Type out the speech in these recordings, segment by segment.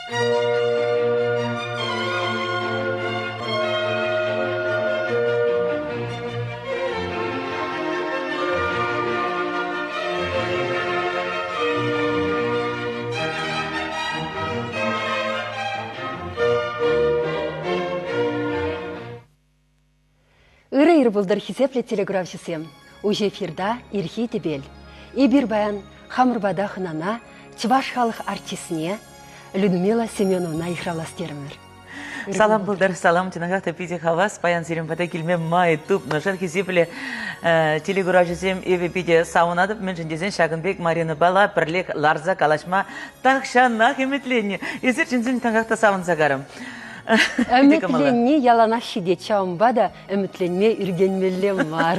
Ырӑ ир пултӑр, хисеплӗ телекуравҫӑсем! Уҫӑ эфирта Ирхи тӗпел. Эпир паян хамӑр пата хӑнана чӑваш халӑх артистне Людмила Семеновна йыхравлас терӗмӗр. Салам пултӑр, салам, чӑнахах та питӗ хавас. Паян сирӗн пата килме май тупнӑшӑн хисеплӗ телекуравҫӑсем эпӗ питӗ савӑнатӑп, мӗншӗн тесен ҫакӑн пек Маринӑпала пӗрлех ларса калаҫма тахҫанах ӗмӗтленнӗ. Эсир чӗнсен чӑнахах та савӑнса карӑм. Ӗмӗтленни яланах ҫитет, ҫавӑнпа та ӗмӗтленме ӳркенмелле мар.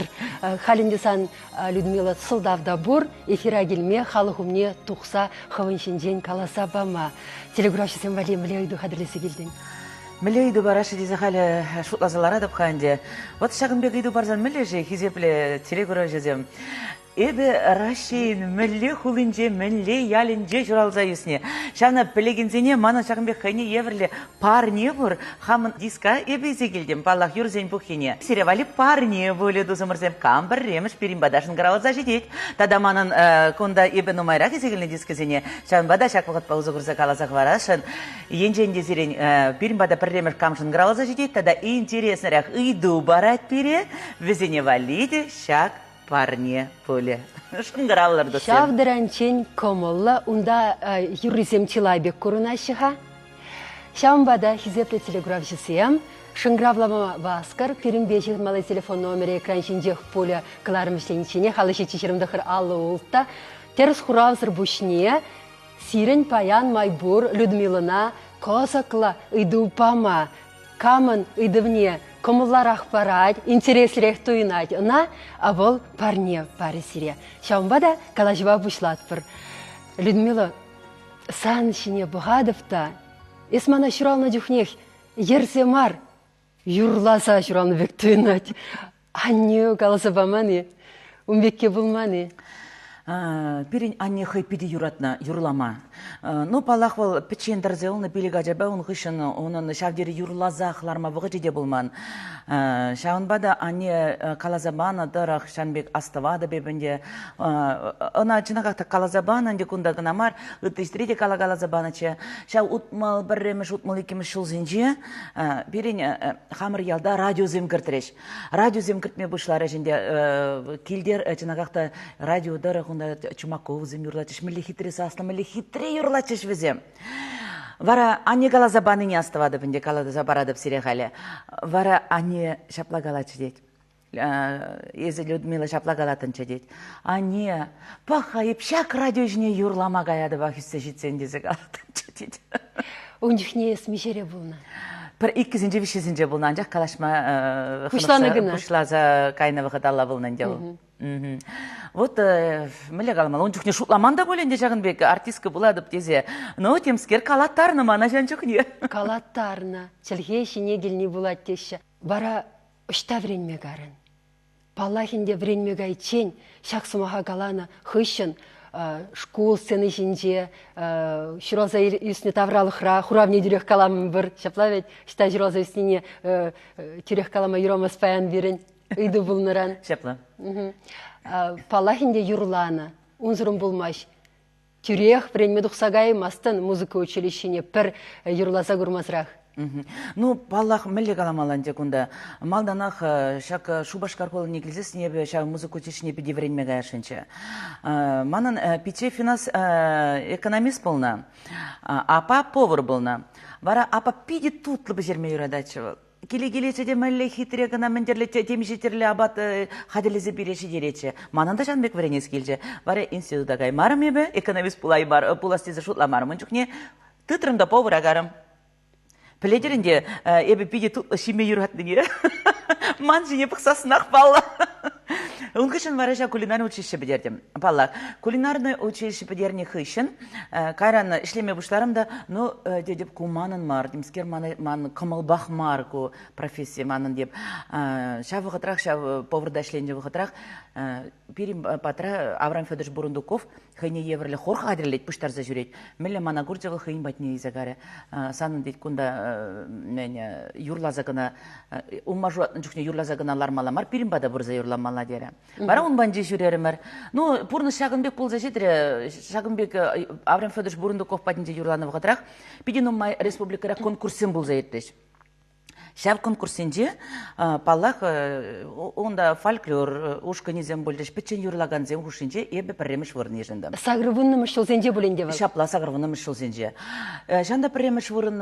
Халь ӗнтӗ сан, Людмила, сӑлтав та пур, эфира килме, халӑх умне тухса хӑвӑн ҫинчен каласа пама. Телекуравҫӑсем валли мӗнле ыйту хатӗрлесе килтӗн? Мӗнле ыйту параҫҫӗ тесе халӗ шутласа ларатӑп-ха ӗнтӗ. Вӑт ҫакӑн пек ыйту парсан мӗнле-ши, хисеплӗ телекуравҫӑсем? Эпӗ Раҫҫейӗн мӗнле хулинче, мӗнле ялӗнче ҫуралса ӳснӗ. Ҫавна пӗлекенсене манӑн ҫакӑн пек хӑйне евӗрлӗ парне пур. Хамӑн диска эпӗ илсе килтӗм, паллах, юрӑсен пуххине. Сире валли парне пулӗ, тусӑмӑрсем. Кам пӗрремӗш пирӗн пата шӑнкӑравласа ҫитет. Тата манӑн кунта эпӗ нумайрах илсе килнӗ дискӑсене. Ҫавӑнпа та ҫак вӑхӑтпа усӑ курса каласа хӑварасшӑн. Енчен те сирӗн пирӗн пата пӗрремӗш кам шӑнкӑравласа ҫитет тата интереслӗрех ыйту парать пире, вӗсене валли те ҫак парне пулӗ. Шӑнкӑравлӑр, туссем. Ҫав таранччен кӑмӑллӑ, унта юррисем чылай пек курӑнаҫҫӗ-ха. Ҫавӑнпа та, хисеплӗ телекуравҫӑсем, шӑнкӑравлама васкӑр, пирӗнпе ҫыхӑнмалли телефон номерӗ экран ҫинчех пулӗ. Кӑларӑм ӗҫленичченех алӑ ҫиччӗ ҫирӗм тӑхӑр аллӑ ултта. Тӗрӗс хуравсӑр пуҫне сирӗн паян май пур Людмилӑна кӑсӑклӑ ыйту пама. Камӑн ыйтӑвне кӑмӑлларах парать, интереслӗрех туйӑнать ӑна, а вӑл парне парӗ сире. Ҫавӑнпа та калаҫӑва пуҫлатпӑр. Людмила, сан ҫине пӑхатӑп та, эс мана ҫуралнӑ чухнех йӗрсе мар, юрласа ҫуралнӑ пек туйӑнать. Анне каласа паман-и? Ун пекки пулман-и? Пирӗн анне хӑй питӗ юратнӑ юрлама. Ну, паллах, вӑл пӗччен тӑрса юлнӑ пилӗк ачапа ун хыҫҫӑн унӑн ҫав тери юрласах ларма вӑхӑчӗ те пулман. Ҫавӑнпа та анне каласа панӑ тӑрӑх ҫавӑн пек астӑватӑп эп ӗнтӗ. Ӑна чӑнахах та каласа панӑ ӗнтӗ кунта кӑна мар, ытти ӗҫре те калакаласа панӑччӗ. Ҫав утмӑл пӗрремӗш, утмӑл иккӗмӗш ҫулсенче пирӗн хамӑр ялта радиосем кӗртрӗҫ. Радиосем кӗртме пуҫларӗҫ ӗнтӗ. Килте чӑнахах та радио тӑрӑх унта Чумаковсем юрлатчӗҫ. Мӗнле хитре саслӑ, мӗнле хитре юрлатчӗҫ вӗсем. Вара анне каласа панине астӑватӑп ӗнтӗ, каласа паратӑп сире халӗ. Вара анне ҫапла калатчӗ тет. Эсӗ, Людмила, ҫапла калаттӑнччӗ тет. Анне, пӑх-ха, эп ҫак радио ҫине юрлама каятӑпах ӳссе ҫитсен тесе калаттӑнччӗ тет. Ун чухне эс миҫере пулнӑ? Пӗр иккӗсенче, виҫҫӗсенче пулнӑ, анчах калаҫма пуҫланӑ кӑна. Пуҫласа кайнӑ вӑхӑталла пулнӑ ӗнтӗ вӑл. Вот мӗнле каламалла, ун чухне шутламан та пуль ӗнтӗ ҫакӑн пек артистка пулатӑп тесе. Но темскер калаттарнӑ мана ҫан чухне. Калаттарнӑ. Чӗлхе ҫине килни пулать теҫҫӗ. Вара ӑҫта вӗренме карӑн? Паллах ӗнтӗ, вӗренме кайиччен ҫак сӑмаха каланӑ хыҫҫӑн шкул сцени ҫинче ҫуралса ӳснӗ тавралӑхра хуравне тӳрех каламӑпӑр. Ҫапла вӗт, ӑҫта ҫуралса ӳснине тӳрех калама юрамасть паян пирӗн ыйту пулнӑран. Ҫапла. Паллах ӗнтӗ, юрланӑ. Унсӑрӑн пулмасть. Тӳрех вӗренме тухса каймастӑн музыка училищине пӗр юрласа курмасӑрах. Ну, паллах, мӗнле каламалла ӗнтӗ кунта. Малтанах ҫак Шупашкар хулине килсессӗн эпӗ ҫав музыка училищине питӗ вӗренме каясшӑнччӗ. Манӑн пичче финанс экономист пулнӑ, апа повар пулнӑ. Вара апа питӗ тутлӑ пӗҫерме юрататчӗ вӑл. Киле-килеччӗ те мӗнле хитре кӑна мӗн тӗрлӗ темиҫе тӗрлӗ апат хатӗрлесе пире ҫитеретчӗ. Манӑн та ҫавӑн пек вӗренес килчӗ. Вара института каймарӑм эпӗ, экономист пулас тесе шутламарӑм ун чухне. Тытрӑм та повара карӑм. Пӗлетӗр ӗнтӗ, эпӗ питӗ тутлӑ ҫиме юратнине. Ман ҫине пӑхсассӑнах паллӑ. Ун хыҫҫӑн вара ҫав кулинарный училище пӗтертӗм. Паллах, кулинарный училище пӗтернӗ хыҫҫӑн кайран ӗҫлеме пуҫларӑм та, ну, тетӗп, ку манӑн мар, темскер ман кӑмӑлпах мар ку професси манӑн теп. Ҫав вӑхӑтрах, ҫав поварта ӗҫленӗ вӑхӑтрах пирӗн патра Авраам Федорович Бурундуков хӑйне евӗрлӗ хор хатӗрлет, пуҫтарса ҫӳрет. Мӗнле мана курчӗ вӑл хӑйӗн патне илсе карӗ. Санӑн тет кунта мӗн юрласа кӑна умма шуратнӑ чухне юрласа кӑна лармалла мар, пирӗн пата пырса юрламалла терӗ. Вара ун патӗнче ҫӳрерӗмӗр. Ну, пурнӑҫ ҫакӑн пек пулса ҫитрӗ. Ҫакӑн пек Авраам Федорович Бурундуков патӗнче юрланӑ вӑхӑтрах питӗ нумай республикӑра конкурссем пулса иртрӗҫ. Ҫав конкурссенче, паллах, унта фольклор ушкӑнӗсем пулчӗҫ, пӗччен юрлакансем хушшинче эпӗ пӗрремӗш вырӑн йышӑнтӑм. 80-мӗш ҫулсенче пулин те вӑл. Ҫапла, 80-мӗш ҫулсенче. Ҫавӑнта пӗрремӗш вырӑн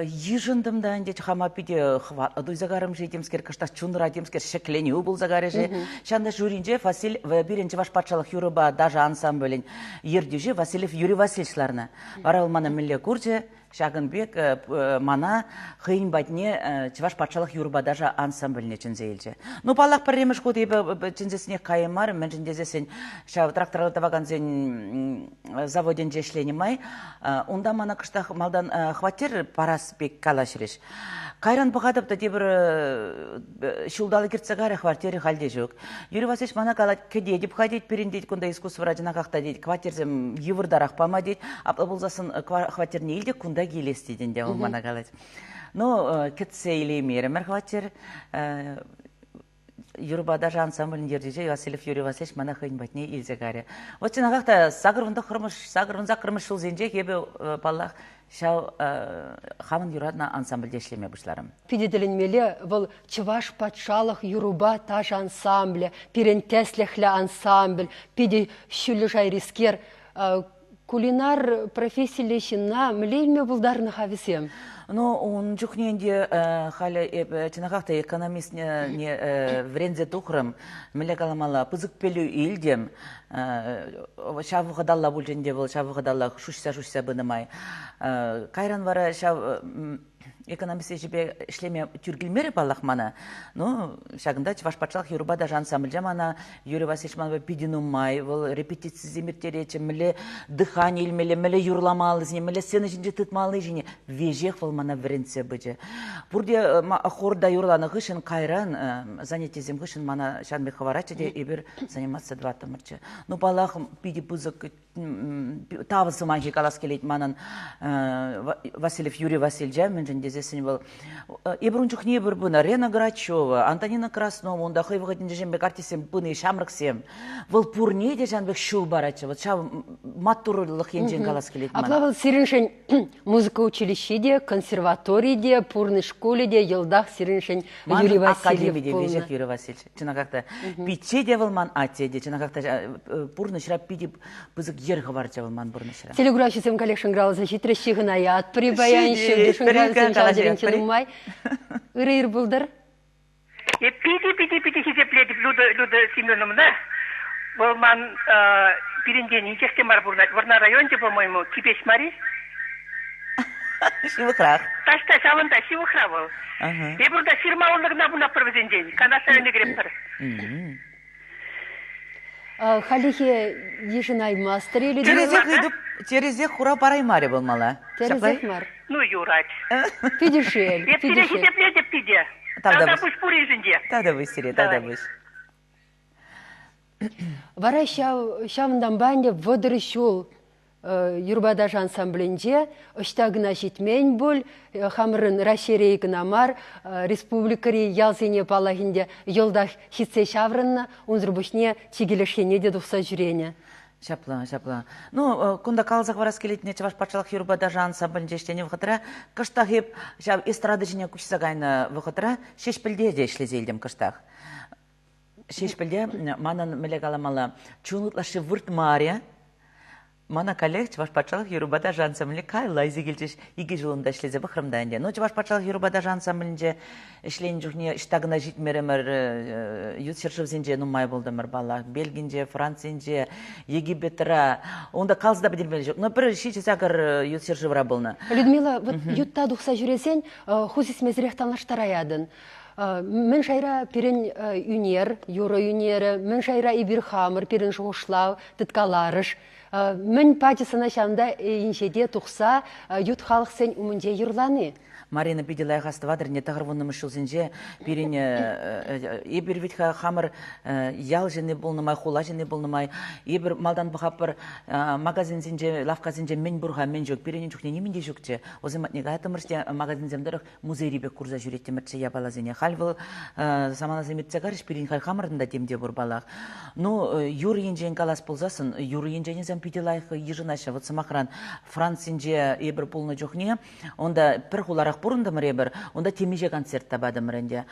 йышӑнтӑм та ӗнтӗ хама питӗ хӑватлӑ туйса карӑм-ши, темскер кӑштах чунра темскер ҫӗкленӳ пулса карӗ-ши. Ҫавӑнта жюринче Василь, пирӗн Чӑваш патшалӑх юрӑпа ташӑ ансамблӗн ертӳҫи Васильев Юрий Васильевич ларнӑ. Вара вӑл мана мӗнле курчӗ, Ҫакӑн пек мана хӑйӗн патне Чӑваш патшалӑх юрӑпа ташӑ ансамбльне чӗнсе илчӗ. Ну, паллах, пӗрремӗш хут эпӗ чӗнсессӗнех кайӑм мар, мӗншӗн тесессӗн ҫав трактора тӑвакансен заводӗнче ӗҫленӗ май унта мана кӑштах малтан хваттер парас пек калаҫрӗҫ. Кайран пӑхатӑп та тепӗр ҫулталӑк иртсе кайрӗ, хваттерӗ халь те ҫук. Юрий Васильевич мана калать, кӗтетӗп-ха тет, пирӗн тет кунта искусствӑра чӑнахах та тет, хваттерсем йывӑртарах пама тет. Апла пулсассӑн хваттерне ил те кунта килес тет ӗнтӗ вӑл мана калать. Ну, кӗтсе илеймерӗмӗр хваттер. Юрӑпа ташӑ ансамблӗн ертӳҫи Васильев Юрий Васильевич мана хӑйӗн патне илсе кайрӗ. Вот чӑнахах та 89-88 ҫулсенчех эпӗ, паллах, ҫав хамӑн юратнӑ ансамбльте ӗҫлеме пуҫларӑм. Питӗ тӗлӗнмелле, вӑл Чӑваш патшалӑх юрӑпа ташӑ ансамблӗ, пирӗн тӗслӗхлӗ ансамбль, питӗ ҫӳллӗ шайрискер. Кулинар профессиллӗ ҫынна мӗнле илме пултарнӑ-ха вӗсем? Ну, ун чухне ӗнтӗ халӗ эпӗ чӑнахах та экономист вӗренсе тухрӑм. Мӗнле каламалла, пысӑк пӗлӳ илтӗм. Ҫав вӑхӑталла пулчӗ ӗнтӗ вӑл, ҫав вӑхӑталла шуҫса-шуҫса пынӑ май. Кайран вара ҫав экономист ӗҫӗпе ӗҫлеме тӳр килмерӗ паллах мана. Ну, ҫакӑнта Чӑваш патшалӑх юрӑпа ташӑ ансамбльче мана Юрий Васильевич манпа питӗ нумай. Вӑл репетицисем ирттеретчӗ, мӗнле дыхание илмелле, мӗнле юрламаллисене, мӗнле сцена ҫинче тытмалли ҫине. Веҫех вӑл мана вӗрентсе пычӗ. Пурте хорта юрланӑ хыҫҫӑн кайран занятисем хыҫҫӑн мана ҫавӑн пек хӑваратчӗ те эпир заниматься тӑваттӑмӑрччӗ. Ну, паллах, питӗ пысӑк тав сӑмахӗ калас килет манӑн Васильев Юрий Васильевича, мӗншӗн тесессӗн вӑл эпир ун чухне эпир пынӑ Рена Грачева, Антонина Краснова, унта хӑй вӑхӑтӗнче ҫын пек артистсем пыни, ҫамрӑксем. Вӑл пурне те ҫавӑн пек ҫул паратчӗ. Вот ҫав маттурлӑх енчен калас килет мана. Апла вӑл сирӗншӗн музыка училищи те, консерватори те, пурнӑҫ шкулӗ те йӑлтах сирӗншӗн Юрий Васильев академи те веҫех Юрий Васильевич. Чӑнахах та пичче те вӑл ман атте те, чӑнахах та пурнӑҫра питӗ пысӑк йӗр хӑварчӗ вӑл ман пурнӑҫра. Телеграфҫӑсем каллех шӑнкӑравласа ҫитрӗҫ, ҫыхӑнаятпӑр-и паян ҫӳлти шӑнкӑравсем ҫав теринче нумай. Ырӑ ир пултӑр. Эп питӗ-питӗ-питӗ хисеплетӗп Люда, Люда Семеновна. Вӑл ман пирӗнтен инҫех те мар пурӑнать. Вӑрнар районӗнче, по-моему, Кипеч мар-и? Ҫывӑхрах. Таҫта ҫавӑнта, ҫывӑхра вӑл. Эпир унта ҫырма урлӑ кӑна пурӑнатпӑр вӗсенчен. Канаш районне кӗретпӗр. Хальлӗхе йышӑнаймастӑр-и, Людмила? Тӗрӗсех ыйту, тӗрӗсех хурав параймарӗ вӑл мала. Тӗрӗсех мар. Ну, юрать. Питӗ шел. Эп сире хисеплетӗп питӗ. Тавтапуҫ пуриншӗн те. Тавтапуҫ сире, тавтапуҫ. Вара ҫав, ҫавӑнтанпа ӗнтӗ 30 ҫул юрпа ташӑ ансамблӗнче ӑҫта кӑна ҫитмен пуль, хамӑрӑн Раҫҫейре кӑна мар, республикӑри ялсене паллах ӗнтӗ йӑлтах ҫитсе ҫаврӑннӑ, унсӑр пуҫне чикӗ леш енне те тухса ҫӳренӗ. Ҫапла, ҫапла. Ну, кунта каласа хӑварас килет, Чӑваш патшалӑх юрӑпа ташӑ ансамблӗнче ӗҫленӗ вӑхӑтра кӑштах эп ҫав эстрада ҫине куҫса кайнӑ вӑхӑтра Ҫеҫпӗлте те ӗҫлесе илтӗм кӑштах. Ҫеҫпӗлте манӑн мӗнле каламалла, чун ытлашши выртмарӗ. Мана каллех Чӑваш патшалӑх юрӑпа ташӑ ансамблӗ каялла илсе килчӗҫ. Икӗ ҫул унта ӗҫлесе пӑхрӑм та ӗнтӗ. Ну, Чӑваш патшалӑх юрӑпа ташӑ ансамблӗнче ӗҫленӗ чухне ӑҫта кӑна ҫитмерӗмӗр, ют ҫӗршывсенче нумай пултӑмӑр, паллах. Бельгинче, Францинче, Египетра. Унта каласа та пӗтермелле ҫук. Но пӗр ҫичӗ-сакӑр ют ҫӗршывра пулнӑ. Людмила, вот ютта тухса ҫӳресен ху сисмесӗрех танлаштараятӑн. Мӗн шайра пирӗн ӳнер, юрӑ ӳнерӗ, мӗн шайра эпир хамӑр, пирӗн шухӑшлав, тыткаларӑш. Мӗн пачӗ сана ҫавӑнта инҫете тухса ют халӑхсен умӗнче юрлани? Марина питӗ лайӑх астӑватӑр ӗнтӗ 90-мӗш ҫулсенче пирӗн эпир вӗт-ха хамӑр ял ҫынни пулнӑ май, хула ҫынни пулнӑ май, эпир малтан пӑхатпӑр магазинсенче, лавккасенче мӗн пур-ха, мӗн ҫук. Пирӗн ун чухне нимӗн те ҫукчӗ. Вӗсем патне каяттӑмӑр те магазинсем тӑрӑх музейри пек курса ҫӳреттӗмӗрччӗ япаласене. Халь вӑл саманасем иртсе карӗҫ, пирӗн халь хамӑрӑн та тем те пур паллах. Ну, юр енчен калас пулсассӑн, юр енчен ӗсем питӗ лайӑх йышӑнаҫҫӗ. Вот сӑмахран, Францинче эпир пулнӑ чухне унта пӗр хуларах пурӑнтӑмӑр эпир, унта темиҫе концерт та патӑмӑр ӗнтӗ.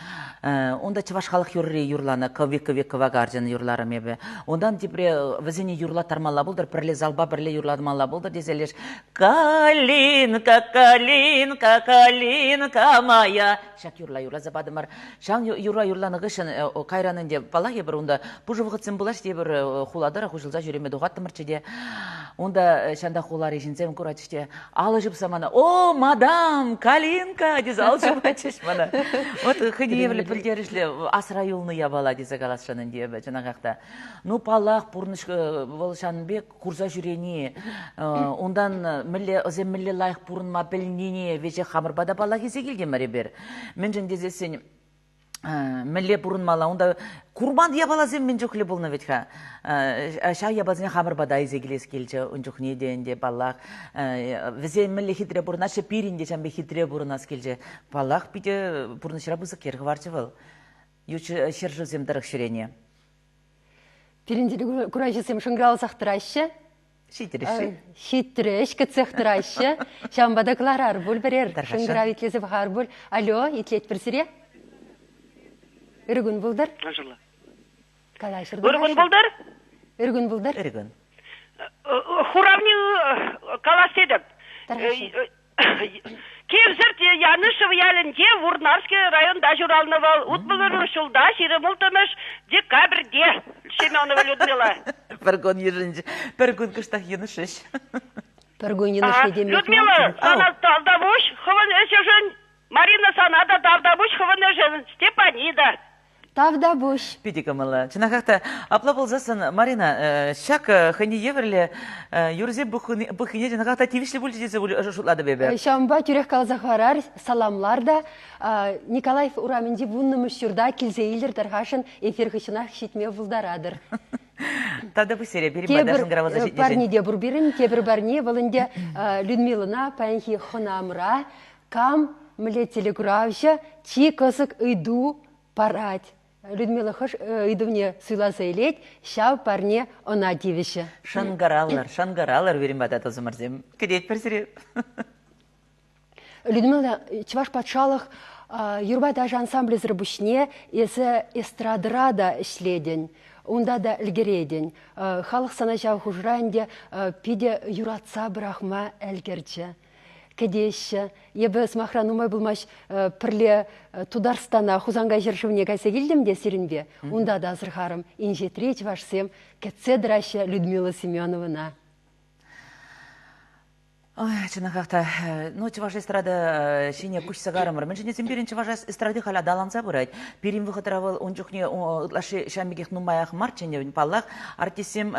Унта чӑваш халӑх юрри юрланӑ, Кӑвик-кӑвик кӑвакарчӑн юрларӑм эпӗ. Унтан тепре вӗсене юрлаттармалла пултӑр, пӗрле залпа пӗрле юрламалла пултӑр тесе леш «Калинка, калинка, калинка моя» ҫак юрла юрласа патӑмӑр. Ҫав юрра юрланӑ хыҫҫӑн кайран ӗнтӗ, паллах, эпир унта пушӑ вӑхӑтсем пулаҫҫӗ те эпир хула тӑрӑх уҫӑлса ҫӳреме тухаттӑмӑрччӗ те. Унта ҫанта хулари ҫынсем куратчӗҫ те, алӑ ҫупса мана, «О, мадам, Калинка!» тесе алӑ ҫупатчӗҫ мана. Вот хӑйне евӗрлӗ пӗлтерӗшлӗ асра юлнӑ япала тесе каласшӑн ӗнтӗ эпӗ, чӑнахах та. Ну, паллах, пурнӑҫ вӑл ҫавӑн пек курса ҫӳрени, унтан мӗнле ӑсем мӗнле лайӑх пурӑнма пӗлнине веҫех хамӑрпа та паллах илсе килтӗмӗр эпир. Мӗншӗн тесессӗн мӗнле пурӑнмалла, унта курман япаласем мӗн чухлӗ пулнӑ вӗт-ха. Ҫав япаласене хамӑр пата илсе килес килчӗ ун чухне те ӗнтӗ, паллах. Вӗсем мӗнле хитре пурӑнаҫҫӗ, пирӗн те ҫавӑн пек хитре пурӑнас килчӗ. Паллах, питӗ пурнӑҫра пысӑк йӗр хӑварчӗ вӑл. Ют ҫӗршывсем тӑрӑх ҫӳрени. Пирӗн кураҫӑсем шӑнкӑравласах тӑраҫҫӗ. Ҫитрӗҫ-ши? Ҫитрӗҫ, кӗтсех тӑраҫҫӗ. Ҫавӑнпа та кӑларар пуль пӗрер. Шӑнкӑрав итлесе пӑхар пуль. Алло, итлетпӗр сире. Ырӑ кун пултӑр. Калаҫӑр. Ырӑ кун пултӑр. Ырӑ кун пултӑр. Ырӑ кун. Хуравне калас тетӗп. Кивсӗрт Янышев ялӗнче Вурнарский районта ҫуралнӑ вӑл. 61 ҫулта 26 декабрьте Семенова Людмила. Пӗр кун йышӑнчӗ. Пӗр кун кӑштах йӑнӑшрӗҫ. Пӗр кун йӑнӑшни теме. Людмила, сана тавтапуҫ хӑвӑн ӗҫӗшӗн. Марина, сана та тавтапуҫ хӑвӑн ӗҫӗшӗн. Степанида. Тавтапуҫ. Питӗ кӑмӑллӑ. Чӑнахах та, апла пулсассӑн, Марина, ҫак хӑйне евӗрлӗ юрӑсем пуххине чӑнахах та тивӗҫлӗ пулчӗ тесе шутлатӑп эпӗ. Ҫавӑнпа тӳрех каласа хӑварар, саламлар та. Николаев урамӗнчи вуннӑмӗш ҫурта килсе илтӗр тархасшӑн, эфир хыҫҫӑнах ҫитме пултаратӑр. Тавтапуҫ сире, пирӗн пата шӑнкӑравласа ҫитнӗшӗн. Парне те пур пирӗн, тепӗр парне вӑл ӗнтӗ Людмилӑна паянхи хӑнамра кам мӗнле телекуравҫӑ чи кӑсӑк ыйту парать. Людмила хӑш ыйтӑвне суйласа илет, ҫав парне ӑна тивӗҫӗ. Шӑнкӑравлӑр, шӑнкӑравлӑр пирӗн пата тусӑмӑрсем. Кӗтетпӗр сире. Людмила, Чӑваш патшалӑх юрпа ташӑ ансамблӗсӗр пуҫне эсӗ эстрадӑра та ӗҫлетӗн, унта та ӗлкӗретӗн. Халӑх сана ҫав хушӑра ӗнтӗ питӗ юратса пӑрахма ӗлкӗрчӗ. кӗтеҫҫӗ. Эпӗ, сӑмахран, нумай пулмасть пӗрле Тутарстана, Хусанкай ҫӗршывне кайса килтӗм те сирӗнпе. Унта та асӑрхарӑм, инҫетри чӑвашсем кӗтсе тӑраҫҫӗ Людмила Семеновӑна. Ой, чӑнахах та, ну, чӑваш эстрада ҫине куҫса карӑмӑр. Мӗншӗн тесен пирӗн чӑваш эстради халь аталанса пырать. Пирӗн вӑхӑтра вӑл ун чухне ытлашши ҫав пекех нумаях марччӗ ӗнтӗ, паллах. Артистсем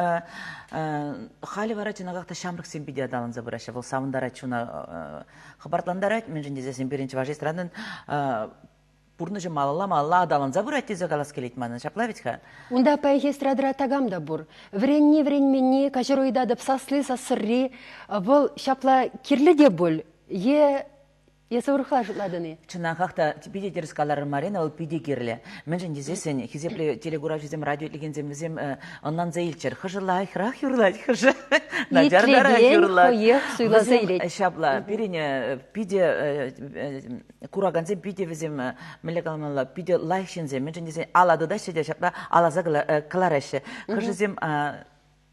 Халӗ вара чӑнахах та ҫамрӑксем питӗ аталанса пыраҫҫӗ. Вӑл савӑнтарать чуна, хӑпартлантарать. Мӗншӗн тесен пирӗн чӑваш эстрадӑн пурнӑҫӗ малалла-малалла аталанса пырать тесе калас килет манӑн. Ҫапла вӗт-ха? Унта паянхи эстрадӑра такам та пур. Вӗренни, вӗренменни, каҫару ыйтатӑп, сасли, сассӑрри. Вӑл ҫапла кирлӗ те пуль е Эсӗ урӑхла шутлатӑн-и? Чӑнахах та, питӗ тӗрӗс каларӑр, Марина, вӑл питӗ кирлӗ. Мӗншӗн тесессӗн хисеплӗ телекуравҫӑсем, радио итлекенсем вӗсем ӑнланса илччӗр. Хӑшӗ лайӑхрах юрлать, хӑшӗ начартарах юрлать. хӑех суйласа илет. Ҫапла, пирӗн питӗ куракансем питӗ вӗсем, мӗнле каламалла, питӗ лайӑх ҫынсем. Мӗншӗн тесен ала тытаҫҫӗ те ҫапла аласа кӑлараҫҫӗ. Хӑшӗсем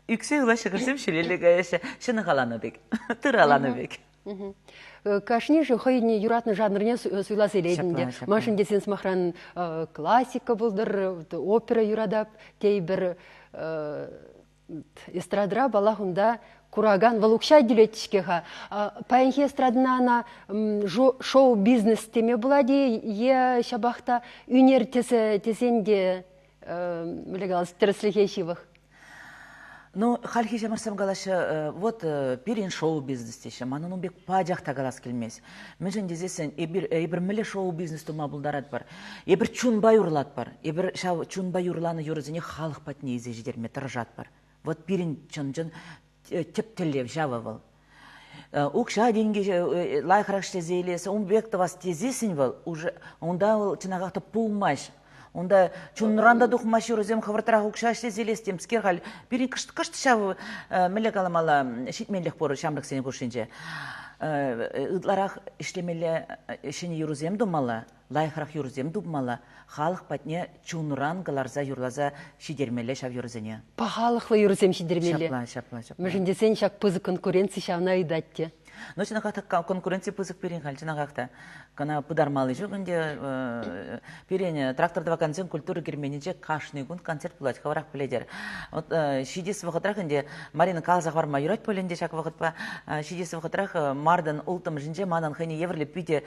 ӳксе юлаҫҫӗ, хӑшӗсем ҫӳлелле каяҫҫӗ. Ҫӑнӑх аланӑ пек, тырӑ аланӑ пек. Кашнишӗ хӑйӗн юратнӑ жанрне суйласа илет ӗнтӗ. Маншӑн тесен, сӑмахран, классика пултӑр, опера юратап, тейпӗр эстрадӑра, паллах, унта куракан вӑл укҫа тӳлет-ҫке-ха. Паянхи эстрадӑна ӑна шоу-бизнес теме пулать-и е ҫапах та ӳнер тӗсӗ тесен те мӗнле калас, тӗрӗслӗхе ҫывӑх? Ну, хальхи ҫамрӑксем калаҫҫӗ, вот пирӗн шоу-бизнес теҫҫӗ. Манӑн ун пек пачах та калас килмест. Мӗншӗн тесессӗн эпир эпир мӗнле шоу-бизнес тума пултаратпӑр? Эпир чунпа юрлатпӑр. Эпир ҫав чунпа юрланӑ юрӑсене халӑх патне илсе ҫитерме тӑрӑшатпӑр. Вот пирӗн чӑн-чӑн тӗп тӗллев ҫавӑ вӑл. Укҫа-тенкӗ лайӑхрах ӗҫлесе илес, ун пек тӑвас тесессӗн вӑл уже унта вӑл чӑнахах та пулмасть. Унта чунран та тухмасть юрӑсем хӑвӑртрах укҫа ӗҫлесе илес темскер халь пирӗн кӑшт-кӑшт ҫав мӗнле каламалла ҫитменлӗх пур ҫамрӑксен хушшинче. Ытларах ӗҫлемелле ҫӗнӗ юрӑсем тумалла, лайӑхрах юрӑсем тупмалла, халӑх патне чунран кӑларса юрласа ҫитермелле ҫав юрӑсене. Пахалӑхлӑ юрӑсем ҫитермелле. Ҫапла, ҫапла, ҫапла. Мӗншӗн тесен ҫак пысӑк конкуренци ҫавна ыйтать те. Ну, чӑнахах та конкуренци пысӑк пирӗн халь, чӑнахах та. Кӑна пытармалли ҫук ӗнтӗ. Пирӗн трактор тӑвакансен культура керменӗнче кашни кун концерт пулать, хӑвӑрах пӗлетӗр. Вот ҫитес вӑхӑтрах ӗнтӗ Марина каласа хӑварма юрать пуль ӗнтӗ ҫак вӑхӑтпа. Ҫитес вӑхӑтрах мартӑн улттӑмӗшӗнче манӑн хӑйне евӗрлӗ питӗ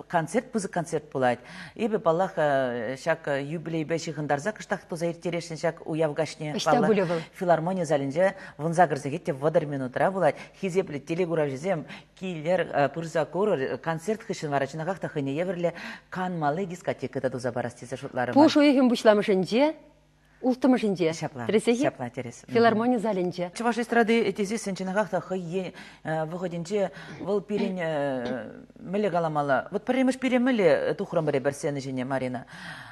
концерт, пысӑк концерт пулать. Эпӗ, паллах, ҫак юбилейпе ҫыхӑнтарса кӑштах туса ирттересшӗн ҫак уяв каҫне. Ӑҫта пулӗ вӑл? Филармони залӗнче 18 сехет те 30 минутра пулать. Хисеплӗ телекуравҫӑсем, килӗр, пырса курӑр. Концерт хыҫҫӑн вара чӑнахах та хӑйне евӗрлӗ канмалли дискотека та туса парас тесе шутларӑмӑр. Пуш уйӑхӗн пуҫламӑшӗнче улттӑмӗшӗнче. Ҫапла. Тӗрӗсех-и? Ҫапла, тӗрӗс. Филармони залӗнче. Чӑваш эстради тесессӗн чӑнахах та хӑй вӑхӑтӗнче вӑл пирӗн мӗнле каламалла? Вот пӗрремӗш пире мӗнле тухрӑмӑр эпир сцена ҫине, Марина?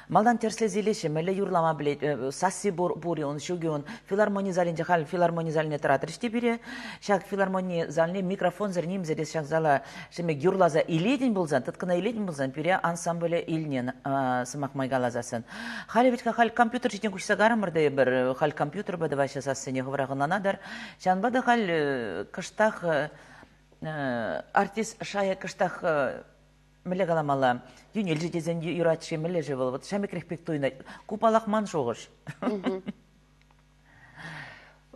Малтан тӗрӗслесе илеҫҫӗ, мӗнле юрлама пӗлет, сасси пур, пур-и ун, ҫук-и ун. Филармони залӗнче халь филармони залне тӑратрӗҫ те пире. Ҫак филармони залне микрофонсӑр нимсӗр ҫак зала Шемек юрласа илетӗн пулсан, тыткӑна илетӗн пулсан, пире ансамбле илнӗ, сӑмах май каласассӑн. Халӗ вӗт-ха халь компьютер ҫине куҫса карӑмӑр та эпир, халь компьютерпа тӑваҫҫӗ сассине хӑвӑрах ӑнланатӑр. Ҫавӑнпа та халь кӑштах артист шайӗ кӑштах мӗнле каламалла, йӳнелчӗ тесен юрать-ши, мӗнле-ши вӑл? Вот шемекрех пек туйӑнать. Ку паллах ман шухӑш.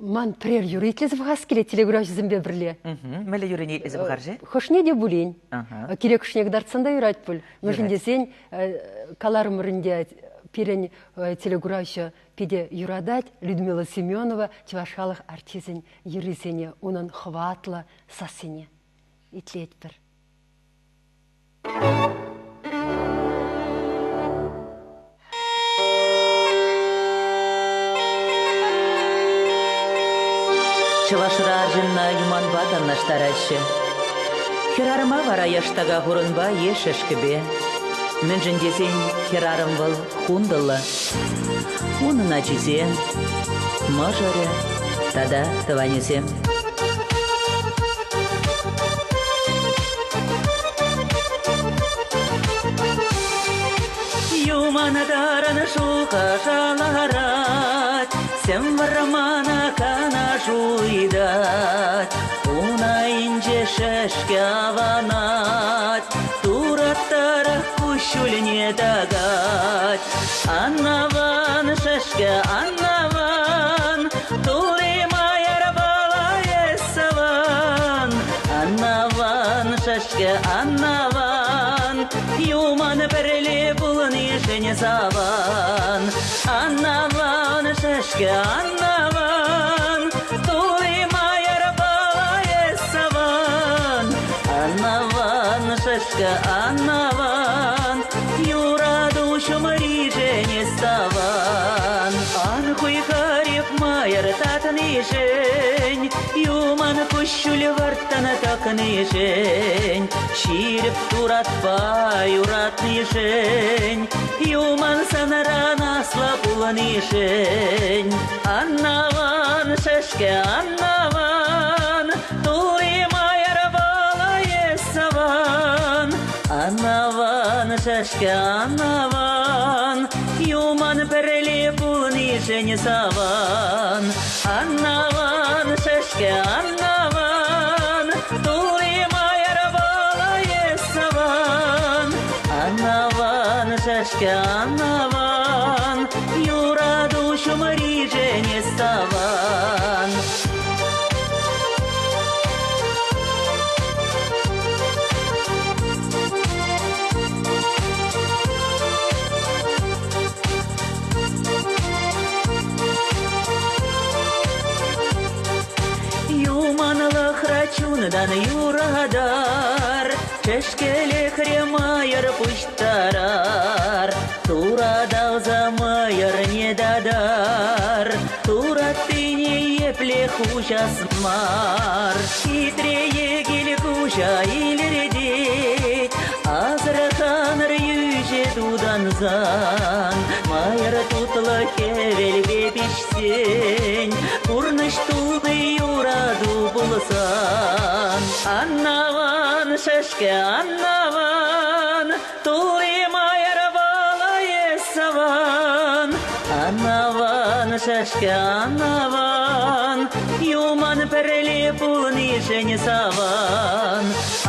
Ман пӗрер юрӑ итлесе пӑхас килет телекуравҫӑсемпе пӗрле. Мӗнле юррине итлесе пӑхар-ши? Хӑшне те пулин. Кирек хӑшне кӑтартсан та юрать пуль. Мӗншӗн тесен каларӑмӑр ӗнтӗ, пирӗн телекуравҫӑ питӗ юратать Людмила Семенова чӑваш халӑх артисчӗн юррисене, унӑн хӑватлӑ сассине итлетпӗр. Чӑвашра арҫынна юманпа танлаштараҫҫӗ. Хӗрарӑма вара яштака хурӑнпа е шӗшкӗпе. Мӗншӗн тесен хӗрарӑм вӑл хунтӑллӑ. Унӑн ачисем, мӑшӑрӗ тата тӑванӗсем. Юмана тарӑн шухӑша ларать, Сӗм вӑрмана канаш ыйтать. Ун айӗнче шӗшкӗ аванать, Тураттарах куҫҫульне тӑкать. Аннаван, шӗшкӗ, аннаван, Тури майӑрпала эс саван. Аннаван, шӗшкӗ, аннаван, Юман пӗрле пулнишӗн саван. Аннаван, шӗшкӗ, аннаван, Тури майӑрпала эс саван. Аннаван, шӗшкӗ, аннаван, Юрату ҫумришӗн эс таван. Ан хуйхӑр майӑр татнишӗн, Юман куҫҫуль вӑрттӑн тӑкнишӗн, Ҫирӗп туратпа юратнишӗн, Юман санран аслӑ пулнишӗн. Аннаван, шӗшкӗ, аннаван, Тури майӑрпала эс саван. Аннаван, шӗшкӗ, аннаван, Юман пӗрле пулнишӗн саван. Аннаван, шӗшкӗ, аннаван, Тури майӑрпала эс саван. Аннаван, шӗшкӗ, аннаван, Юрату ҫумришӗн эс таван. татар, Шӗшкӗлӗхре мӑйӑр пуҫтарар. Турат авса мӑйӑрне татар, Тураттине епле хуҫас мар. Хитре йӗкел куҫа илӗртет, Асӑрханӑр йӳҫӗ тутансан. Мӑйӑр тутлӑ хӗвелпе пиҫсен, Пурнӑҫ тулли юрату пулсан. Аннаван, шӗшкӗ, аннаван, Тулли мӑйӑр вӑл эс саван. Аннаван, шӗшкӗ, аннаван, Юман пӗрле пулнишӗн саван.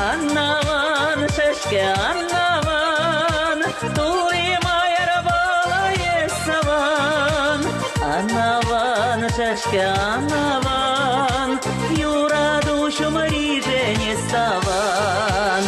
Аннаван, шӗшкӗ, аннаван, Тулли мӑйӑр вӑл эс саван. Аннаван, шӗшкӗ, аннаван, Юрату ҫумришӗн эс таван.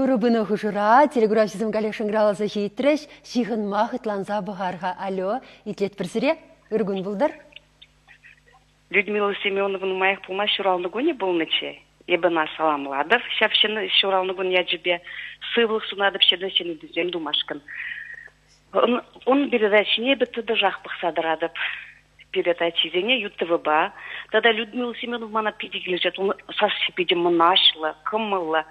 Юрӑ пынӑ хушӑра телеграфҫӑсем каллех шӑнкӑравласа ҫитрӗҫ. Ҫыхӑнма хӑтланса пӑхар-ха. Алло, итлетпӗр сире. Ыр кун пултӑр. Людмила Семенова нумаях пулмасть ҫуралнӑ кунӗ пулнӑччӗ. Эпӗ ӑна саламлатӑп ҫав ҫын ҫуралнӑ кун ячӗпе. Сывлӑх сунатӑп ҫӗнӗ ҫӗнетӳсем тумашкӑн. Ун передачине эпӗ тӑтӑшах пӑхса тӑратӑп. Передачисене ЮТВпа тата Людмила Семенова мана питӗ килӗшет. Ун сасси питӗ мӑнаҫлӑ, кӑмӑллӑ.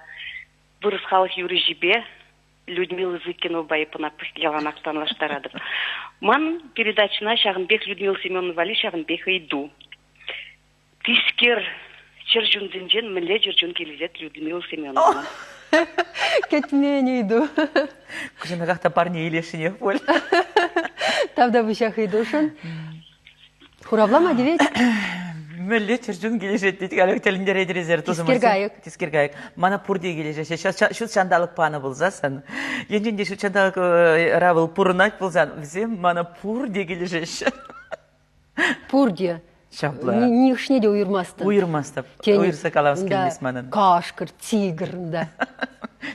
Вырӑс халӑх юрӑҫипе Людмила Зыкиновӑпа эп ӑна яланах танлаштаратӑп. Ман передачӑна ҫакӑн пек Людмила Семенова валли ҫакӑн пек ыйту. Тискер чӗрчунсенчен мӗнле чӗрчун килӗшет Людмила Семеновна? Кӗтмен ыйту. Куҫӑнаках та парне илесшӗнех пуль. Тавтапуҫах ыйтушӑн. Хуравлама тивет. Мӗнле чӗрчун килӗшет тет халех тӗлӗнтеретӗр эсир тусӑмӑрсем. Тискер кайӑк. Тискер кайӑк. Мана пурте килӗшеҫҫӗ. Ҫут ҫанталӑк панӑ пулсассӑн, енчен те ҫут ҫанталӑкра вӑл пурӑнать пулсан, вӗсем мана пурте килӗшеҫҫӗ. Пурте. Ҫапла. Нихӑшне те уйӑрмастӑн. Уйӑрмастӑп. Уйӑрса калас килмест манӑн. Кашкӑр, тигр, да.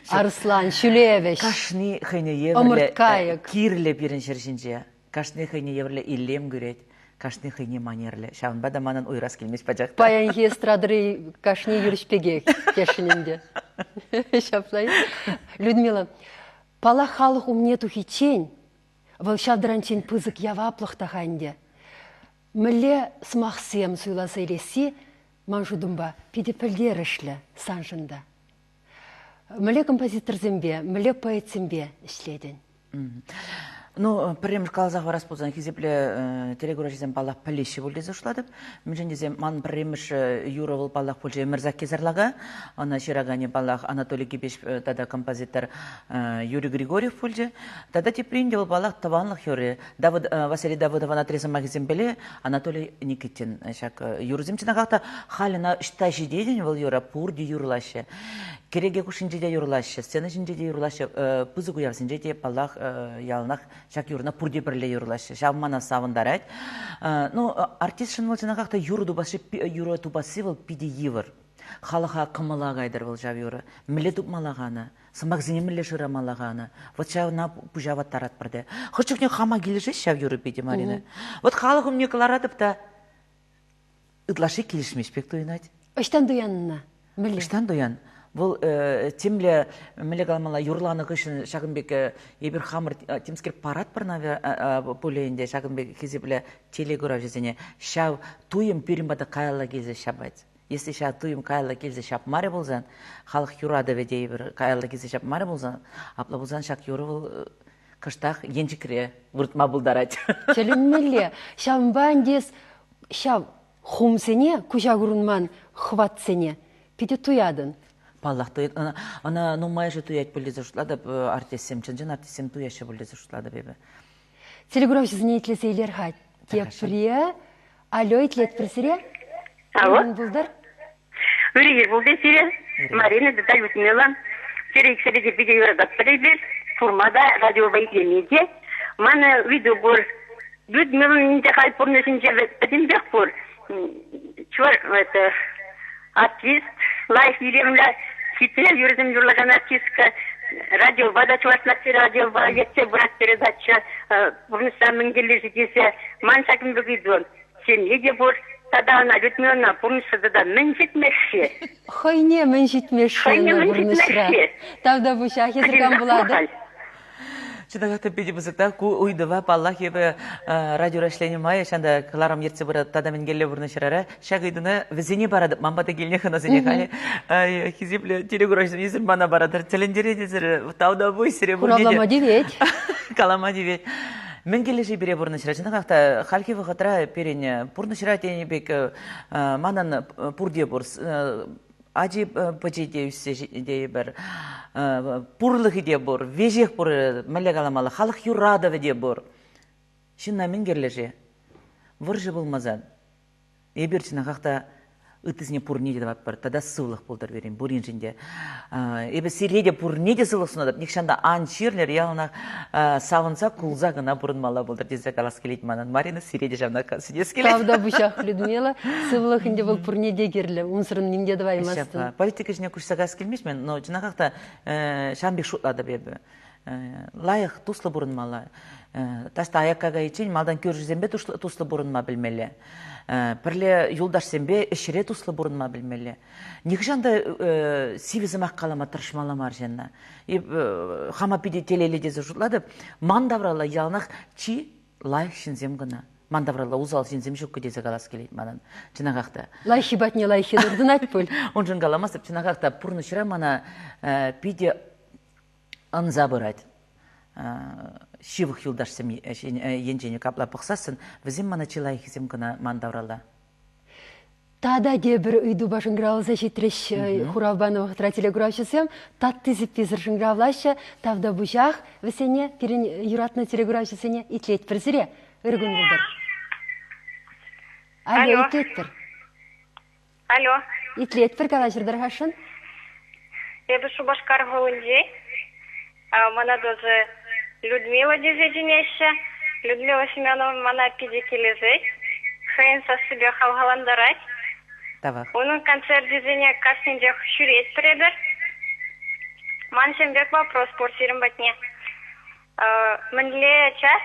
Арӑслан, ҫӳлевӗҫ. Кашни хӑйне евӗрлӗ кирлӗ пирӗн ҫӗр ҫинче. Кашни хӑйне евӗрлӗ илем кӳрет. Кашни хӑйне манерлӗ. Ҫавӑнпа та манӑн уйӑрас килмест пачах та. Паянхи эстрадӑри кашни юрӑҫ пекех тесшӗн ӗнтӗ. Ҫапла. Людмила, паллах, халӑх умне тухиччен Вӑл ҫав таранччен пысӑк яваплӑх та-ха ӗнтӗ. Мӗнле сӑмахсем суйласа илесси, ман шутӑмпа, питӗ пӗлтерӗшлӗ саншӑн та. Мӗнле композиторсемпе, мӗнле поэтсемпе ӗҫлетӗн? Ну, пӗрремӗш каласа хӑварас пулсан, хисеплӗ телекураҫӑсем, паллах, пӗлеҫҫӗ пуль тесе шутлатӑп. Мӗншӗн тесен ман пӗрремӗш юрӑ вӑл, паллах, пулчӗ Ӗмӗр сарлака. Ӑна ҫыраканӗ, паллах, Анатолий Кипеч тата композитор Юрий Григорьев пулчӗ. Тата теприн те вӑл, паллах, тӑванлӑх юрри. Давыд, Василий Давыдовӑн атри сӑмахӗсемпеле Анатолий Никитин ҫак юрӑсем чӑнахах та халь ӑна ӑҫта ҫитетӗн вӑл юра пурте юрлаҫҫӗ. Кӗреке хушшинче те юрлаҫҫӗ, сцена ҫинче те юрлаҫҫӗ, пысӑк уявсенче те, паллах, яланах ҫак юрӑна пурте пӗрле юрлаҫҫӗ. Ҫав мана савӑнтарать. Ну, артистшӑн вӑл чӑнахах та юрӑ тупасси, юрӑ тупасси вӑл питӗ йывӑр. Халӑха кӑмӑла кайтӑр вӑл ҫав юрӑ. Мӗнле тупмалла-ха ӑна? Сӑмахсене мӗнле шырамалла-ха ӑна? Вот ҫавна пуҫа ваттаратпӑр те. Хӑш чухне хама килӗшет ҫав юрӑ питӗ, Марина. Вот халӑх умне кӑларатӑп та ытлашши килӗшмест пек туйӑнать. Ӑҫтан туяннӑ? Мӗнле? Ӑҫтан туян? Вӑл темле, мӗнле каламалла, юрланӑ хыҫҫӑн ҫакӑн пек эпир хамӑр темскер паратпӑр пулӗ ӗнтӗ ҫакӑн пек хисеплӗ телекуравҫӑсене. Ҫав туйӑм пирӗн пата каялла килсе ҫапать. Если ҫав туйӑм каялла килсе ҫапмарӗ пулсан, халӑх юратӑвӗ тейӗпӗр, каялла килсе ҫапмарӗ пулсан, апла пулсан ҫак юрӑ вӑл кӑштах енчӗкре выртма пултарать. Тӗлӗнмелле. Ҫавӑнпа ӗнтӗ ҫав хумсене, куҫа курӑнман хӑватсене питӗ туятӑн. Паллах, туять. Ӑна нумайӑшӗ туять пуль тесе шутлатӑп артистсем. Чӑн-чӑн артистсем туяҫҫӗ пуль тесе шутлатӑп эпӗ. Телекуравҫӑсене итлесе илер-ха. Тепре Алло, итлетпӗр сире. Алло. Пултӑр. Ырӑ ир пултӑр сире. Марина тата Людмила. Сире иксӗре те питӗ юрататпӑр эпир. Курма та, радиопа итлеме те. Ман ыйту пур. Людмилӑн ӗнтӗ халь пурнӑҫӗнче пӗтӗмпех пур. Чӑваш это артист, лайӑх илемлӗ, хитре юрӑсем юрлакан артистка. Радиопа та Чӑваш наци радиопа ертсе пырать передача. Пурнӑҫра мӗн кирлӗ-ши тесе ман ҫакӑн пек ыйту. Ҫемье те пур. Тата ӑна Людмилӑна пурнӑҫра тата мӗн ҫитмест-ши? Хӑйне мӗн ҫитмест-ши Хӑйне ӑна мӗн пурнӑҫра? ҫитмест-ши? Тавтапуҫах, эсир кам пулатӑр? Чӑнахах та питӗ пысӑк та ку ыйтӑва, паллах, эпӗ радиора ӗҫленӗ май ҫанта кӑларӑм ертсе пырать тата мӗн кирлӗ пурнӑҫра ҫак ыйтуна вӗсене паратӑп. Ман пата килнӗ хӑнасене халӗ хисеплӗ телекураҫсем эсир мана паратӑр. Тӗлӗнтерет эсир. Тавтапуҫ сире пурне те. Хуравлама тивет. Калама тивет. Мӗн килӗшет пире пурнӑҫра? Чӑнахах та хальхи вӑхӑтра пирӗн пурнӑҫра тенӗ пек манӑн пурте пур. Ачи пӑчи те ӳссе ҫитнӗ тейӗпӗр. Пурлӑхӗ те пур, веҫех пур, мӗнле каламалла, халӑх юратӑвӗ те пур. Ҫынна мӗн кирлӗ-ши? Вӑрҫӑ пулмасан эпир чӑнахах та ыттисене пурне те тӑватпӑр. Тата сывлӑх пултӑр пирӗн пуриншӗн те. Эпӗ сире те пурне те сывлӑх сунатӑп. Нихҫан та ан чирлӗр, яланах савӑнса, кулса кӑна пурӑнмалла пултӑр тесе калас килет манӑн. Марина, сире те ҫавна сӗнес килет. Тавтапуҫах, Людмила. Сывлӑх ӗнтӗ вӑл пурне те кирлӗ. Унсӑрӑн ним те тӑваймастӑн. Политика ӗҫне куҫса каяс килмест ман, но чӑнахах та ҫавӑн пек шутлатӑп эпӗ. Лайӑх, туслӑ пурӑнмалла. Таҫта аякка кайиччен малтан кӳршӗсемпе туслӑ пурӑнма пӗлмелле. Пӗрле юлташсемпе ӗҫре туслӑ пурӑнма пӗлмелле. Нихӑҫан та сивӗ сӑмах калама тӑрӑшмалла мар ҫынна. Хама питӗ телейлӗ тесе шутлатӑп. Ман тавралла яланах чи лайӑх ҫынсем кӑна. Ман тавралла усал ҫынсем ҫуккӑ тесе калас килет манӑн. Чӑнахах та. Лайӑххи патне лайӑххи туртӑнать пуль. Уншӑн каламастӑп. Чӑнахах та пурнӑҫра мана питӗ ӑнса пырать. Ҫывӑх юлташсем енчен капла пӑхсассӑн вӗсем мана чи лайӑххисем кӑна ман тавралла. Тата тепӗр ыйтупа шӑнкӑравласа ҫитрӗҫ хурав панӑ вӑхӑтра телекуравҫӑсем. Татти-сыпписӗр шӑнкӑравлаҫҫӗ. Тавтапуҫах вӗсене, пирӗн юратнӑ телекуравҫӑсене итлетпӗр сире. Ыр кун пултӑр. Алло, итлетпӗр. Алло. Итлетпӗр, калаҫӑр тархасшӑн. Эпӗ Шупашкар хулинче. Мана тоже Людмила тесе чӗнеҫҫӗ. Людмила Семенова мана питӗ килӗшет. Хӑйӗн сассипе хавхалантарать. Тавах. Унӑн концерчӗсене кашнинчех ҫӳретпӗр эпир. Ман ҫын пек вопрос пур сирӗн патне. Мӗнле час?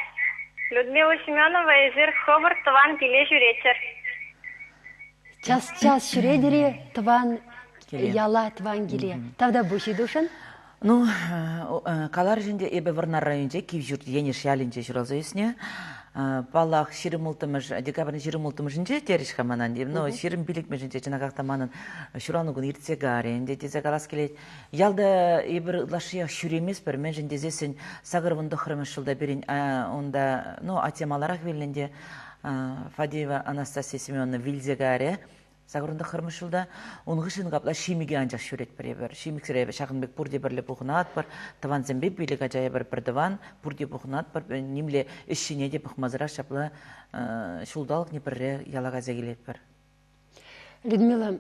Людмила Семенова, эсир хӑвӑр тӑван киле ҫӳреттӗр. Час-час ҫӳретӗр-и тӑван яла, тӑван киле? Тавтапуҫ ыйтушӑн. Ну, каларӗҫ ӗнтӗ, эпӗ Вӑрнар районӗнче Кивҫурт Енӗш ялӗнче ҫуралса ӳснӗ. Паллах, 26-мӗш, декабрӗн 26-мӗшӗнче терӗҫ-ха мана, но 25-мӗшӗнче чӑнахах та манӑн ҫуралнӑ кун иртсе карӗ ӗнтӗ тесе калас килет. Ялта эпир ытлашшиех ҫӳреместпӗр, мӗншӗн тесессӗн 89-мӗш ҫулта пирӗн унта, ну, атте маларах вилнӗ ӗнтӗ, Фадеева Анастасия Семеновна вилсе карӗ. 89-мӗш ҫулта. Ун хыҫҫӑн капла ҫимӗке анчах ҫӳретпӗр эпир. Ҫимӗксӗр эпӗ ҫакӑн пек пурте пӗрле пухӑнатпӑр. Тӑвансемпе пилӗк ача эпир пӗр тӑван, пурте пухӑнатпӑр. Нимле ӗҫ ҫине те пӑхмасӑрах ҫапла ҫулталӑкне пӗрре яла кайса килетпӗр. Людмила,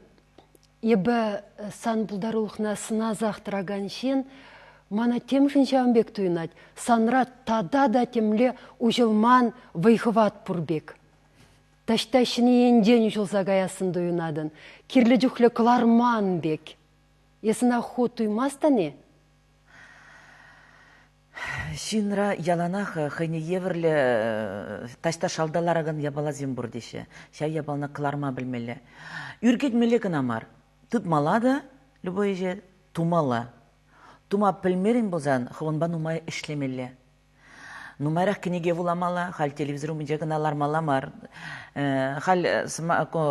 эпӗ сан пултарулӑхна сӑнасах тӑракан ҫын, мана темшӗн ҫавӑн пек туйӑнать. Санра тата та темле уҫӑлман вӑй-хӑват пур пек. Таҫта ҫӗнӗ енчен уҫӑлса каяссӑн туйӑнатӑн. Кирлӗ чухлӗ кӑларман пек. Эс ӑна ху туймастӑн-и? Ҫынра яланах хӑйне евӗрлӗ таҫта шалта ларакан япаласем пур теҫҫӗ. Ҫав япалана кӑларма пӗлмелле. Ӳркенмелле кӑна мар. Тытмалла та любой ӗҫе, тумалла. Тума пӗлмерӗн пулсан хӑвӑнпа нумай ӗҫлемелле. Нумайрах кӗнеке вуламалла, халь телевизор умӗнче кӑна лармалла мар. Халь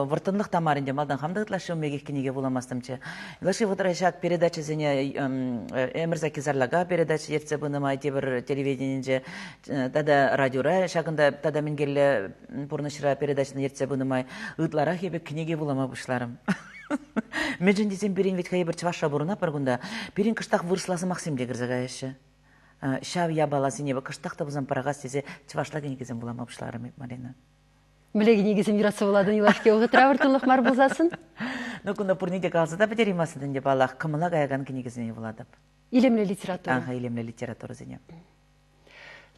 вӑрттӑнлӑх та мар ӗнтӗ, малтан хам та ытлашши ун пекех кӗнеке вуламастӑмччӗ. Ытлашши вӑхӑтра ҫак передачӑсене Ӗмӗрсаки Сарлака передача ертсе пынӑ май тепӗр телевиденинче тата радиора ҫакӑнта тата мӗн кирлӗ пурнӑҫра передачӑна ертсе пынӑ май ытларах эпӗ кӗнеке вулама пуҫларӑм. Мӗншӗн тесен пирӗн вӗт-ха эпир чӑвашра пурӑнатпӑр кунта, пирӗн кӑштах вырӑсла сӑмахсем те кӗрсе каяҫҫӗ. Ҫав япаласене кӑштах та пулсан пӑрахас тесе чӑвашла кӗнекесем вулама пуҫларӑм эп, Марина. Мӗнле кӗнекесем юратса вулатӑн юлашки вӑхӑтра вӑрттӑнлӑх мар пулсассӑн? Ну, кунта пурне те каласа та пӗтерейместӗн ӗнтӗ, паллах, кӑмӑла каякан кӗнекесене вулатӑп. Илемлӗ литература. Аха, илемлӗ литературӑсене.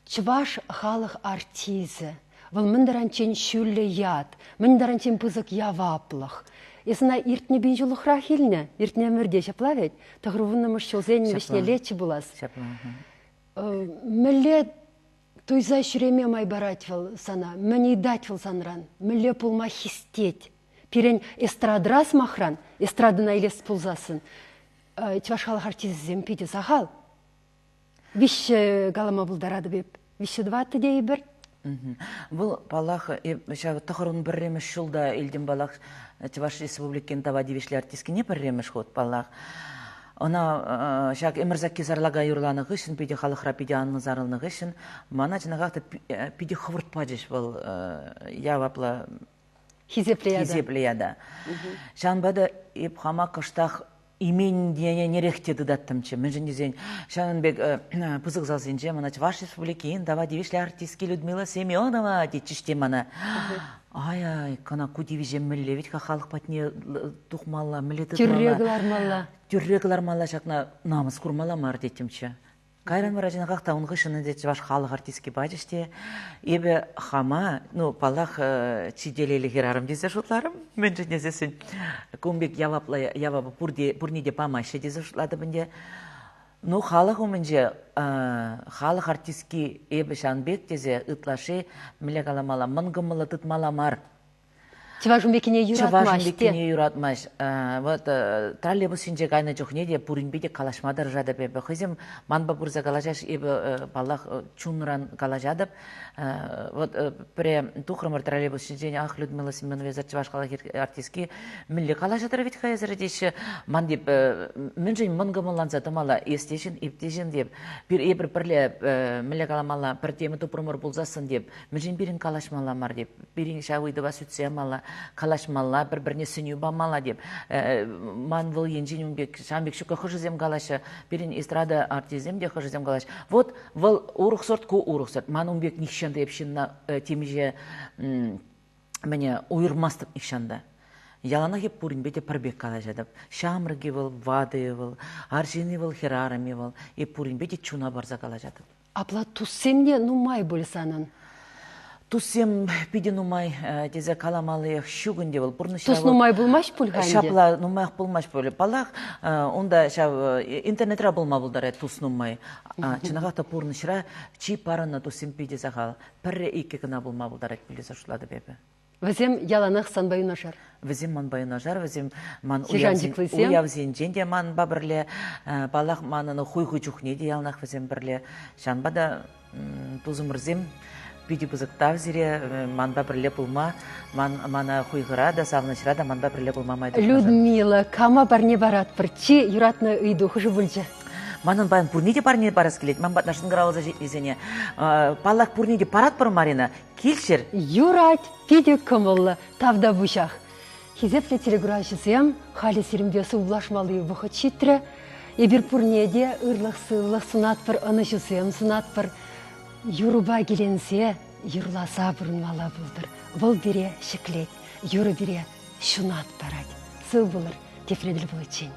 Чӑваш халӑх артисчӗ. Вӑл мӗн таранччен ҫӳллӗ ят, мӗн таранччен пысӑк яваплӑх. Эс ӑна иртнӗ пин ҫуллӑхрах илнӗ, иртнӗ ӗмӗрте ҫапла вӗт? Тӑхӑрвуннӑмӗш ҫулсен вӗҫнеллеччӗ пулас. Ҫапла. Мӗнле туйса ҫӳреме май парать вӑл сана? Мӗн ыйтать вӑл санран? Мӗнле пулма хистет? Пирӗн эстрадӑра, сӑмахран, эстрадӑна илес пулсассӑн, чӑваш халӑх артисчӗсем питӗ сахал. Виҫҫӗ калама пултаратӑп эп. Виҫҫӗ тӑваттӑ тейӗпӗр. Вӑл, паллах, ҫав тӑхӑрӑн пӗрремӗш ҫулта илтӗм, паллах, Чӑваш Республикин тава тивӗҫлӗ артисткине пӗрремӗш хут, паллах. Ӑна ҫак Ӗмӗр сакки сарлака юрланӑ хыҫҫӑн, питӗ халӑхра питӗ анлӑ сарӑлнӑ хыҫҫӑн, мана чӑнахах та питӗ хӑвӑрт пачӗҫ вӑл яваплӑ хисеплӗ ята. Хисеплӗ ята. Ҫавӑнпа та эп хама кӑштах именнерех те тытаттӑмччӗ. Мӗншӗн тесен ҫавӑн пек пысӑк залсенче мана Чӑваш Республикин тава тивӗҫлӗ артистки Людмила Семенова тетчӗҫ те мана. Ай-ай, кӑна ку тивӗҫе мӗнле вӗт-ха халӑх патне тухмалла, мӗнле тытмалла. Тӳрре кӑлармалла. Тӳрре кӑлармалла ҫакна намӑс курмалла мар теттӗмччӗ. Кайран вара чӑнахах та ун хыҫҫӑн ӗнтӗ чӑваш халӑх артистки пачӗҫ те эпӗ хама, ну, паллах, чи телейлӗ хӗрарӑм тесе шутларӑм. Мӗншӗн тесессӗн кун пек яваплӑ явапа пурте, пурне те памаҫҫӗ тесе шутлатӑп ӗнтӗ. Ну, халӑх умӗнче халӑх артистки эпӗ ҫавӑн пек тесе ытлашши, мӗнле каламалла, мӑн кӑмӑллӑ тытмалла мар. Чӑваш ун пеккине юратмасть. Чӑваш ун пеккине юратмасть. Вот троллейбус ҫинче кайнӑ чухне те пуринпе те калаҫма тӑрӑшатӑп эпӗ. Хӑйсем манпа пырса калаҫаҫ, эпӗ, паллах, чунран калаҫатӑп. Вот пӗре тухрӑмӑр троллейбус ҫинчен, ах, Людмила Семенова, эсӗр чӑваш халӑх артистки, мӗнле калаҫатӑр вӗт-ха эсӗр теҫҫӗ. Ман теп, мӗншӗн мӑнкӑмӑлланса тӑмалла, эс те ҫын, эп те ҫын теп. Эпир пӗрле, мӗнле каламалла, пӗр тема тупрӑмӑр пулсассӑн теп, мӗншӗн пирӗн калаҫмалла мар теп. Пирӗн ҫав ыйтӑва сӳтсе ямалла, калаҫмалла, пӗр-пӗрне сӗнӳ памалла теп. Ман вӑл енчен ун пек, ҫавӑн пек ҫукка хӑшӗсем калаҫҫӗ, пирӗн эстрада артисчӗсем те хӑшӗсем калаҫҫӗ. Вот вӑл урӑх сорт, ку урӑх сорт. Ман ун пек нихҫан та эп ҫынна темиҫе мӗне уйӑрмастӑп нихҫан та. Яланах эп пуринпе те пӗр пек калаҫатӑп. Ҫамрӑк-и вӑл, ватӑ-и вӑл, арҫын-и вӑл, хӗрарӑм-и вӑл. Эп пуринпе те чуна парса калаҫатӑп. Апла туссем те нумай пуль санӑн? Туссем питӗ нумай тесе каламаллиех ҫук ӗнтӗ вӑл. Пурнӑҫра Тус нумай пулмасть пуль-ха ӗнтӗ? Ҫапла нумаях пулмасть пуль. Паллах, унта ҫав интернетра пулма пултарать тус нумай. Чӑнахах та пурнӑҫра чи парӑннӑ туссем питӗ сахал. Пӗрре-иккӗ кӑна пулма пултарать пуль тесе шутлатӑп эпӗ. Вӗсем яланах санпа юнашар. Вӗсем манпа юнашар, вӗсем ман уявсенчен те манпа пӗрле, паллах, манӑн хуйхӑ чухне те яланах вӗсем пӗрле. Ҫавӑнпа та тусӑмӑрсем питӗ пысӑк тав сире манпа пӗрле пулма, ман, мана хуйхӑра та, савӑнӑҫра та манпа пӗрле пулма май тупнӑшӑн. Людмила, кама парне паратпӑр? Чи юратнӑ ыйту хӑшӗ пулчӗ? Манӑн паян пурне те парне парас килет, ман патна шӑнкӑравласа ҫитнисене. Паллах, пурне те паратпӑр, Марина. Килччӗр. Юрать, питӗ кӑмӑллӑ. Тавтапуҫах. Хисеплӗ телекуравҫӑсем, халӗ сирӗнпе сывлашмалли вӑхӑт ҫитрӗ. Эпир пурне те ырлӑх-сывлӑх сунатпӑр, ӑнӑҫусем сунатпӑр. Юрӑпа киленсе, юрласа пурӑнмалла пултӑр. Вӑл пире ҫӗклет, юрӑ пире ҫунат парать. Сыв пулӑр, тепре тӗл пуличчен.